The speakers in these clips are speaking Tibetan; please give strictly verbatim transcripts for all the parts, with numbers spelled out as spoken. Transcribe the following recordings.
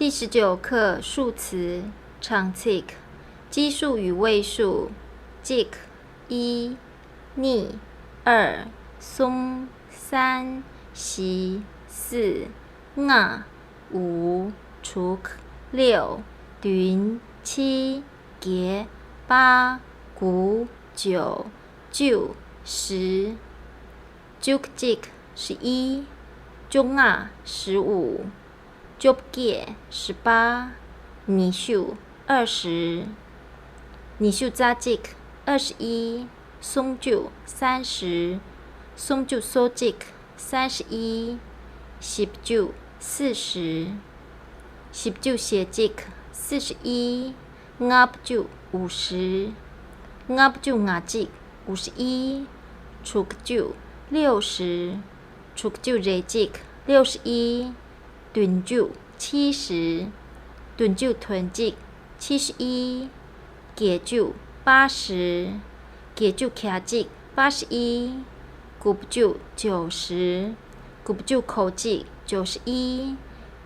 第十九课数词常ཚིག基数与位数。གཅིག 이, ནི, 二, གསུམ, 三, བཞི, 四, ལྔ, དགུ, དྲུག, 六, བདུན, 七, བརྒྱད, 八, དགུ, 九, བཅུ, 十, བཅུ་གཅིག, 十一, བཅོ་ལྔ, 十五, བཅོ་བརྒྱད, 十八, ཉི་ཤུ, 二十, ཉི་ཤུ་རྩ་གཅིག, 二十一, སུམ་ཅུ, 三十, སུམ་ཅུ་སོ་གཅིག, 三十一, བཞི་བཅུ, 四十, བཞི་བཅུ་ཞེ་གཅིག, 四十一, ལྔ་བཅུ, 五十, ལྔ་བཅུ་ང་གཅིག, 五十一, དྲུག་ཅུ, 六十, དྲུག་ཅུ་རེ་གཅིག, 六十一, བདུན་ཅུ, 七十, བདུན་ཅུ་དོན་གཅིག, 七十一, བརྒྱད་ཅུ, 八十, བརྒྱད་ཅུ་གྱ་གཅིག, 八十一, དགུ་བཅུ, 九十, དགུ་བཅུ་གོ་གཅིག, 九十一,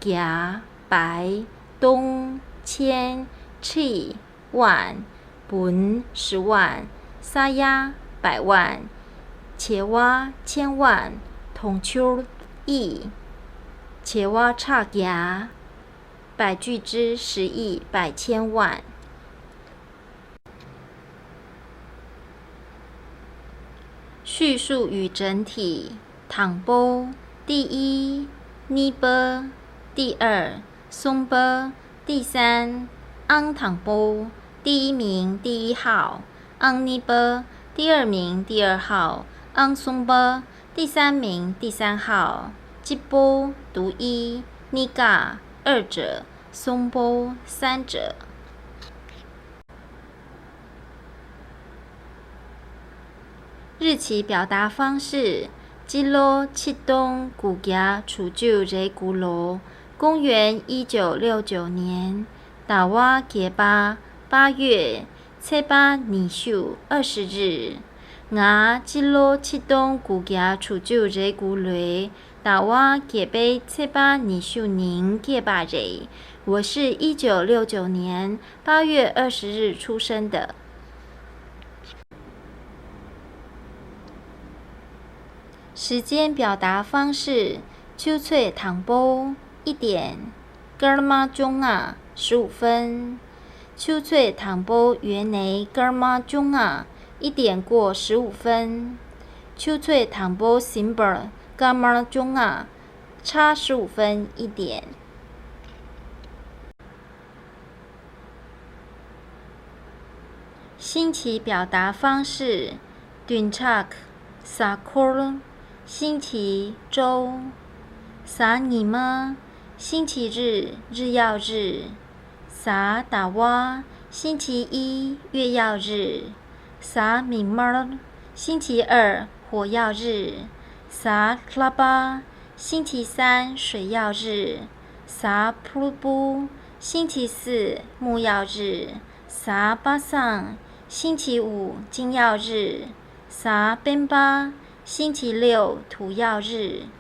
བརྒྱ, 百, སྟོང, 千, ཁྲི, 万, བུན, 十万, ས་ཡ, 百万, བྱེ་བ, 千万, དུང་ཕྱུར, 亿, བྱེ་བ་ཕྲག་བརྒྱ, 百分之十亿, 百千万. 叙述与整体。དང་པོ། 第一, ནི་པ། 第二, སུམ་པ། 第三, ཨང་དང་པོ། 第一名，第一号。ཨང་གཉིས་པ། 第二名，第二号。ཨང་གསུམ་པ། 第三名，第三号。གཅིག་པོ། 独一。གཉིས་ཀ། 二者。གསུམ་པོ། 三者。 日期表达方式。སྤྱི་ལོ་ཆིག་སྟོང་དགུ་བརྒྱ་དྲུག་ཅུ་རེ་དགུ་ལོ། 公元一九六九年。ཟླ་བ་བརྒྱད་པ། 八月། ཚེས་པ་ཉི་ཤུ། 二十日། ང་སྤྱི་ལོ་ཆིག་སྟོང་དགུ་བརྒྱ་དྲུག་ཅུ་རེ་དགུ་ལོའི་ཟླ་བ་བརྒྱད་པའི་ཚེས་པ་ཉི་ཤུ་ཉིན་སྐྱེས་པ་རེད། 我是一九六九年八月二十日出生的。 时间表达方式。ཆུ་ཚོད་དང་པོ། 一点། སྐར་མ་བཅོ་ལྔ། 十五分། ཆུ་ཚོད་དང་པོ་ཡོད་ནའི་སྐར་མ་བཅོ་ལྔ། 一点过十五分། ཆུ་ཚོད་དང་པོ་ཟིན་པར་སྐར་མ་བཅོ་ལྔ། 差十五分一点། 星期表达方式。བདུན་ཕྲག་གཟའ་འཁོར། 星期周། གཟའ་ཉི་མ། 星期日，日曜日། གཟའ་ཟླ་བ། 星期一，月曜日། གཟའ་མིག་དམར། 星期二，火曜日། གཟའ་ལྷག་པ། 星期三，水曜日། གཟའ་ཕུར་བུ། 星期四，木曜日། གཟའ་པ་སངས། 星期五，金曜日། གཟའ་སྤེན་པ། 星期六，土曜日།